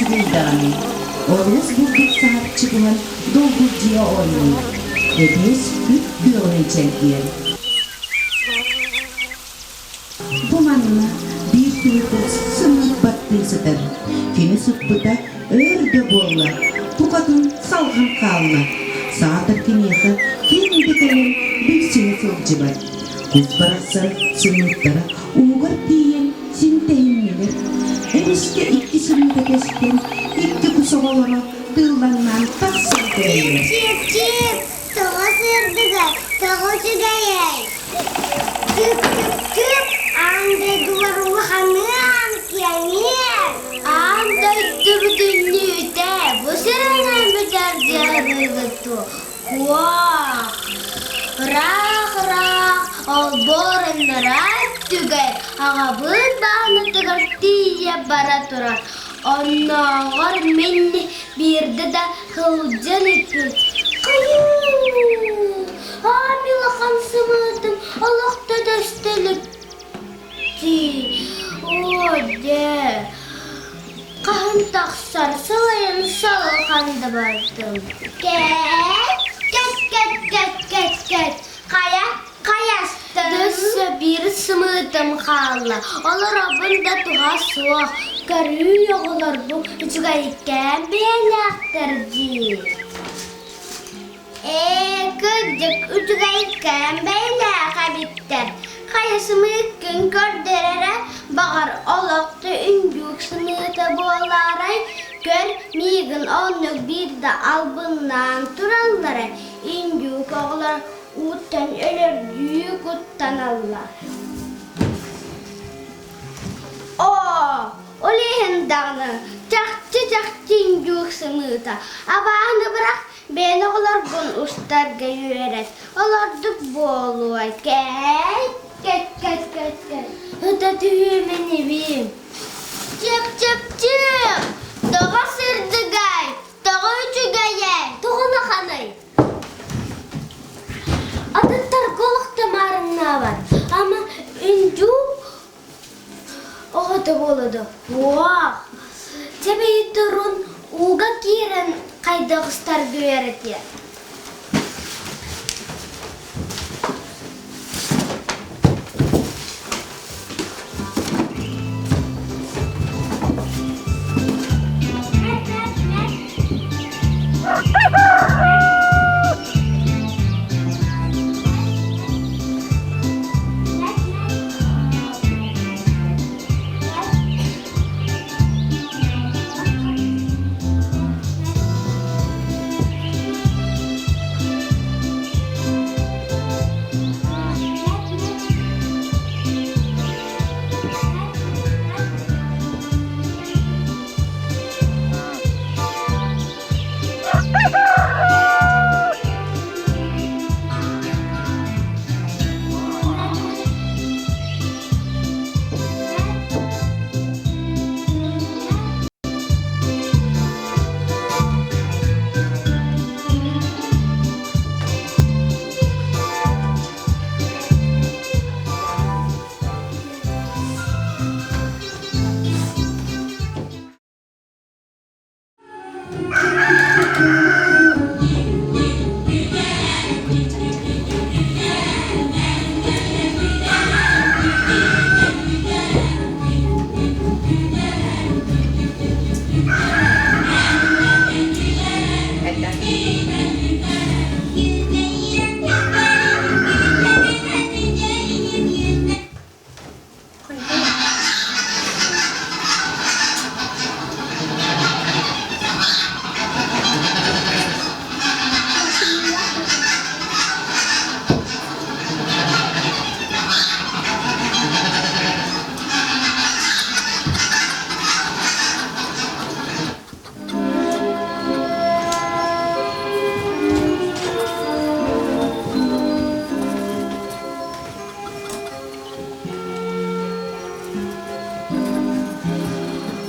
үчүгэй даҕаны, олус бурдук саһарчы буһан долгулдьуйа оонньуур, эбиэс күп-күөҕүнэн чэлгийэр. Бу манна биир тыһы кус сымыыт баттыы сытар. Кини сыппыта өр да буолла, букатын салҕан хаалла. Саатар киниэхэ ким да кэлэн билсиһэ сылдьыбат. Кус барахсан сымыыттара уугар тиийэн синтэһиннилэр. Эмискэ икки сымыыта тэстэн, икки кус оҕолоро тыыллаҥнаан тахсан кэлэллэр. Чип-чип, тоҕо сырдыгай, тоҕо үчүгэйэй? Чүп-чүп-чүп, аан дойдулар улаханыан, киэҥиэн. Аан дойду бүтүннүүтэ бу сиринэн бүтэр дьарыгы дуо? Куох! Ыраах-ыраах олбуор ыннараа өттүгэр аҕабыт баанытыгар тиийэ бара турар. Оннооҕор мин биирдэ да сылдьан иппин Хайыы! Аам улахан сымыытым олохто көстө илик дии. Оо, дьэ, хаһан тахсар сылайан салҕан да бардым. Кэт, кэт, кэт, кэт, кэт, кэт, хайа, хайастым. Өссө биир сымыытым хаалла. Олоробун да туһа суох. Көрүү оҕолорбун үчүгэйкээн бэйэлээхтэр дии. Ээ, кырдьык, үчүгэйкээн бэйэлээх эбиттэр. Хайа сымыыккын көрдөр эрэ, баҕар, олох да үндүүк сымыыта буолаарай? Көр, миигин оннук биирдэ албыннаан тураллара. Индюк оҕолор ууттан өлөрдүү куттаналлар. Оо, ол иһин даҕаны чахчы-чахчы индюк сымыыта абааһыны бырах бэйэн оҕолоргун устарга үөрэт олордук буолуо кээй кэт кэт кэт кэт ыта түһүүм инибин чып-чып-чып тоҕо сырдыгай тоҕо үчүгэйэй тоҕо улаханый Атыттарга олохто маарыҥнаабат, ама үндүү оҕото буола да уох, дьэ бэйи турун ууга киирэн хайдах устарга үөрэтиэ.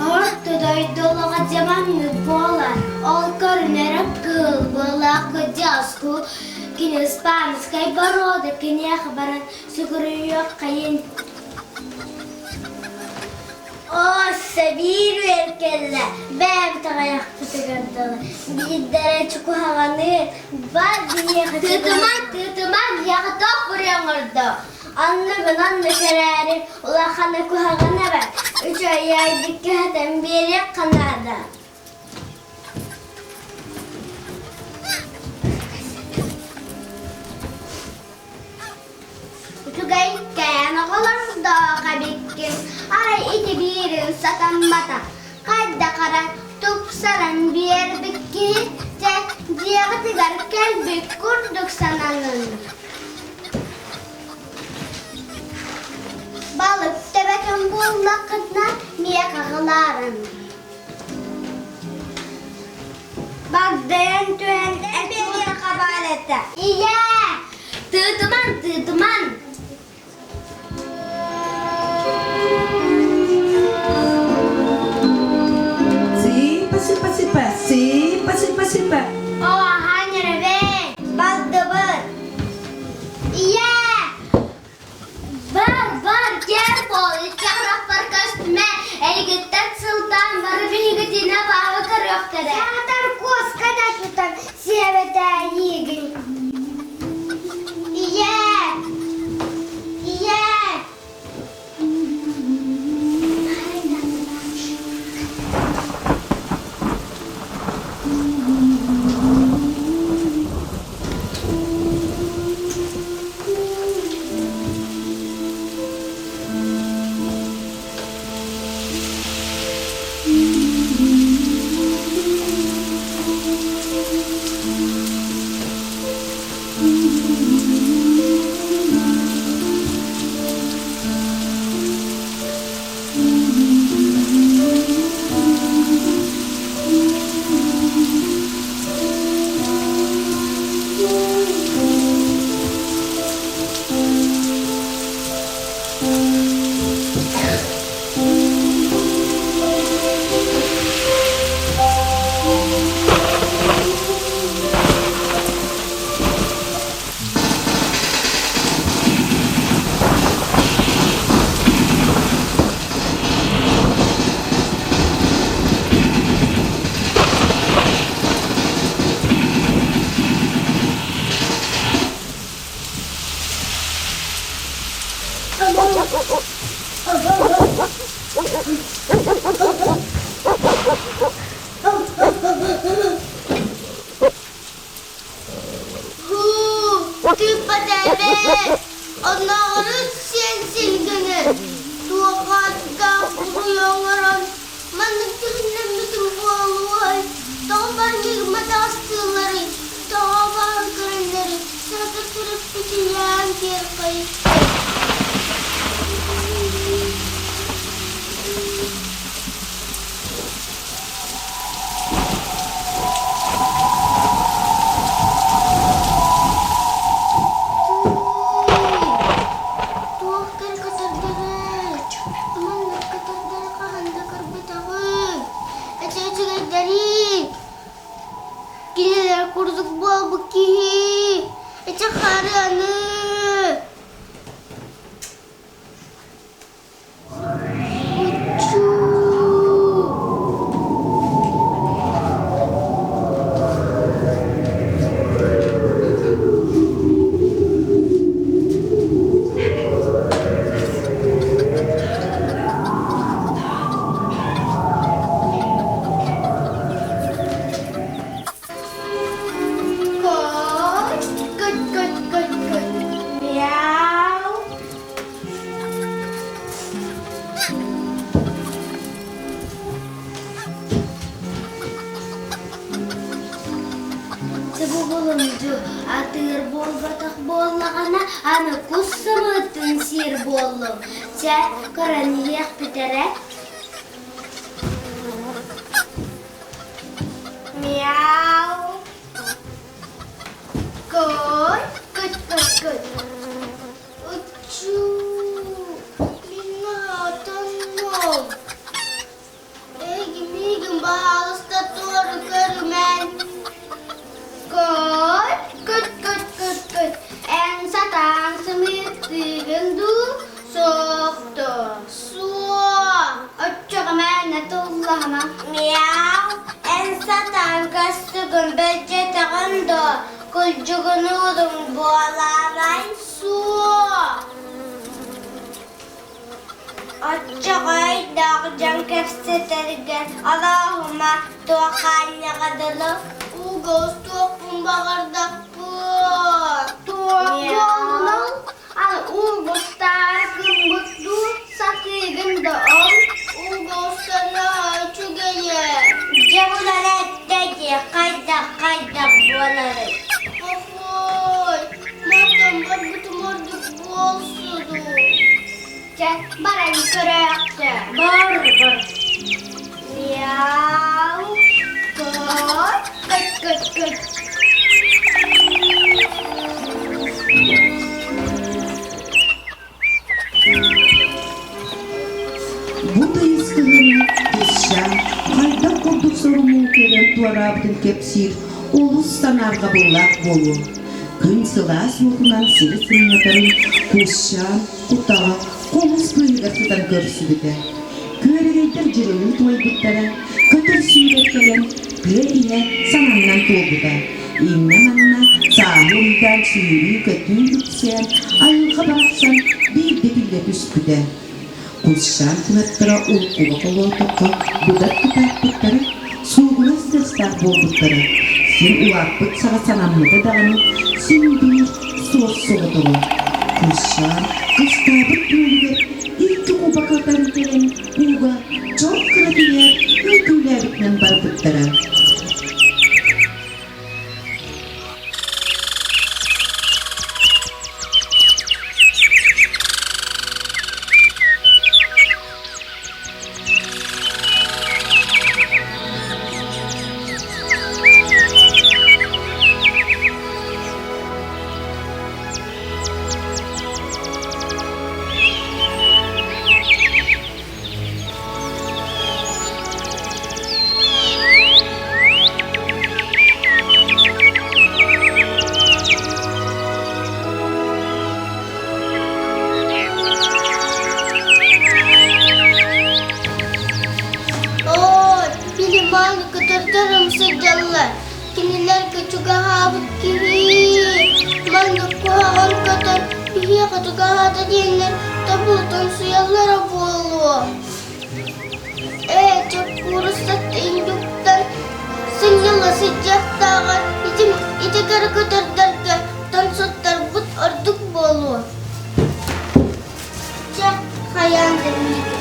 Орто дойду олоҕо дьэ маннык буолар. Ол көрүнэрэ кыыл быалаах кырдьаҕаску кини испанскай боруода киниэхэ баран сүгүрүйүөххэйин. Оо, сэбиир үөр кэллэ, бэйэбит аҕыйахпытыгар дылы. Биирдэрэ чукуһаҕаны бар биһиэхэ Тыытымаҥ, тыытымаҥ, биһиэхэ туох буруй оҥордо? Оннугун оннук эрээри, улахана куһаҕан эбээт. Үчүгэйдик кэһэтэн биэриэххэ наада. Үчүгэйкээн оҕолордоох эбиккин, арай ити биирин сатаммата, хайдах эрэ тупсаран биэрбит киһи, дьэ, дьиэҕитигэр кэлбит курдук сананын. Балык төбөтүн буллаххытына миэхэ аҕалаарыҥ. Багдайан түһэн эпиэхэ баар этэ. Ийээ! Тыытыман, тыытыман! Сыпа, сыпа, сыпа, сыпа, сыпа, сыпа. Оо, аһаан эрэбин! Бардыбыт! Ийээ! Бар, бар, кэр буол, икки харахпар көстүмэ, эйигиттэн сылтаан бары биһигитинэ баабы көрүөхтэрэ. Саатар куоска да тутан сиэбэтэ эйиигин. Ийээ! Ийээ! Һуу, тыыппат эбээт! Оннооҕорун сиэн силгини туохааттаах буруй оҥорон маннык дьүһүннэммитим буолуой? Тоҕо барыгыма таҕыстыылларый? Тоҕо баһан көрөллөрүй? Саатар төрөппүтүйээн киэркэй. Туох кэр көтөрдөрүй? Маннык көтөрдөрү хаһан да көрбөтөҕүм. Эчи үчүгэйдэрий! Кинилэр курдук буолбут киһи! Эчи харыаны! Good, good, good, good. Meow. Сыбыбылымдьу атыыр буолбатах буоллаҕына, аны кус сымыытын сиир буоллум. Чэ, көрөн иһиэхпит эрэ. Мяу. Good, good, good, good. Ыччуу, мин наһаа Эһиги миигин баһаалыста туора көрүмэҥ. Көт, көт, көт, көт, көт. Эн сатаан сымыыттыыгын дуу, суох дуо? Суох. Устубутуҥ буолаарай? Суох. Оччоҕо өйдөөх дьон кэпсэтэригэр олооһума туох хаанньаҕа дылы ууга устуохпун баҕардахпын. Туох буоллунал? Ал ууга устаары гыммыт дуу, сатыыгын да ол ууга устана үчүгэйэ. Дьэ булан эттэ дии, хайдах хайдах буоларый? Охой, мантан барбытым ордук буолсу дуу. Чэ, баран көрөөхтө. Бар, бар. Мяу. Кот, кот, кот, кот. Бу тыйыс кыһыны Кисчаан хайдах курдук сорумуу кэлэн туораабытын кэпсиир олус санаарҕабыллаах буолуо. Күн сылаас уотунан сири сымнатарын Кусчаан кутаҕа хомус быыһыгар сытан көрсүбүтэ. Күөрэгэйдэр дьырылыы туойбуттара, көтөр сүүрэр кэлэн тыа иһэ саҥаннан туолбута. Иннэ-манна сааһы уйдаан сүүрүү-көтүү үксээн, айылҕа барахсан биирдэ тиллэ түспүтэ. Кусчаан кынаттара уруккуга холоотоххо быдан кытааппыттара, суугунас тыастаах буолбуттара. Син улааппыт саҕа санаммыта даҕаны, син биир суос-соҕотоҕо. Кусчаан кыстаабыт күөлүгэр икки кубакатан кэлэн ууга чох гына түһээт үҥкүүлээбитинэн барбыттара. Ой, били мааны көтөрдөрүм сылдьаллар. Кинилэргэ чугаһаабыт киһи. Маннык куһаҕан көтөр биһиэхэ чугаһаата диэннэр тобулутун суйаллара буолуо. Ээ, чоккуурустат индюктар сынньала сылдьыахтааҕар ити, ити кэрэ көтөрдөргө тонсуттарбыт ордук буолуо. Чэ, хайаан да миигин.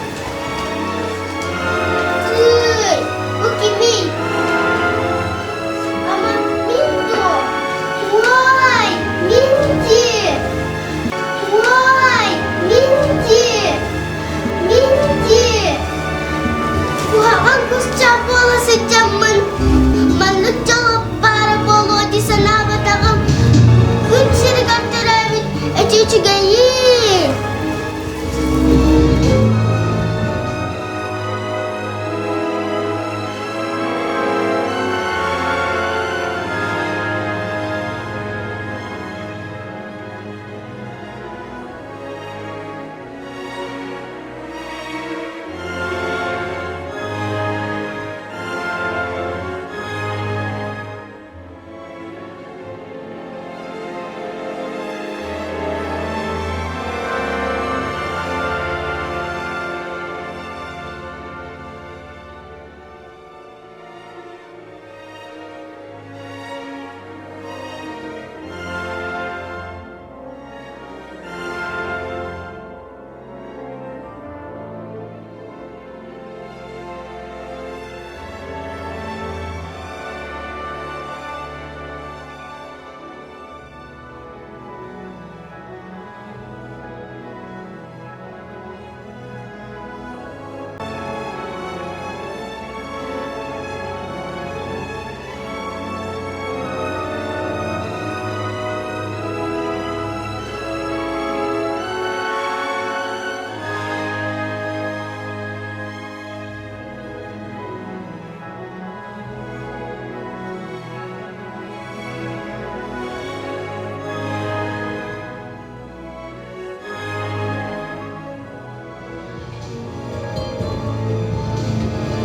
Тыый, бу кимий? Ама мин дуо? Уай, мин дии! Уай, мин дии! Мин дии! Куһаҕан кусчаах буола сылдьаммын, маннык дьол баара буолуо дии санаабатаҕым. Күн сиригэр төрөөбүт эчи үчүгэйиин!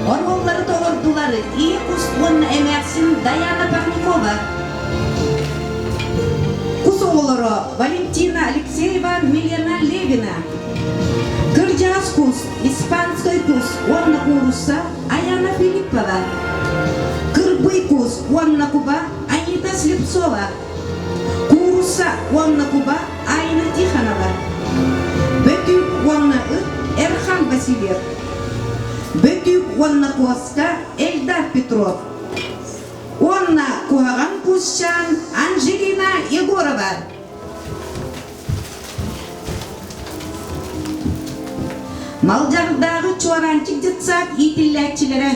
Оруоллары толордулар Иекус уонна эмээхсин Даяна Парникова. оҕолоро Валентина Алексеева, Милена Левина. Кырдьаҕас кус, испанскай кус уонна куурусса Аяна Филиппова. Кырбый кус уонна куба Анита Слепцова. Куурусса уонна куба Айна Тихонова. Бөтүүк уонна ыт Эрхан Васильев. Бөтүүк уонна куоска Эльдар Петров. Уонна куһаҕан кусчаан Анжелина Егорова. Малдьаҕардааҕы Чуораанчык детсад иитиллээччилэрэ.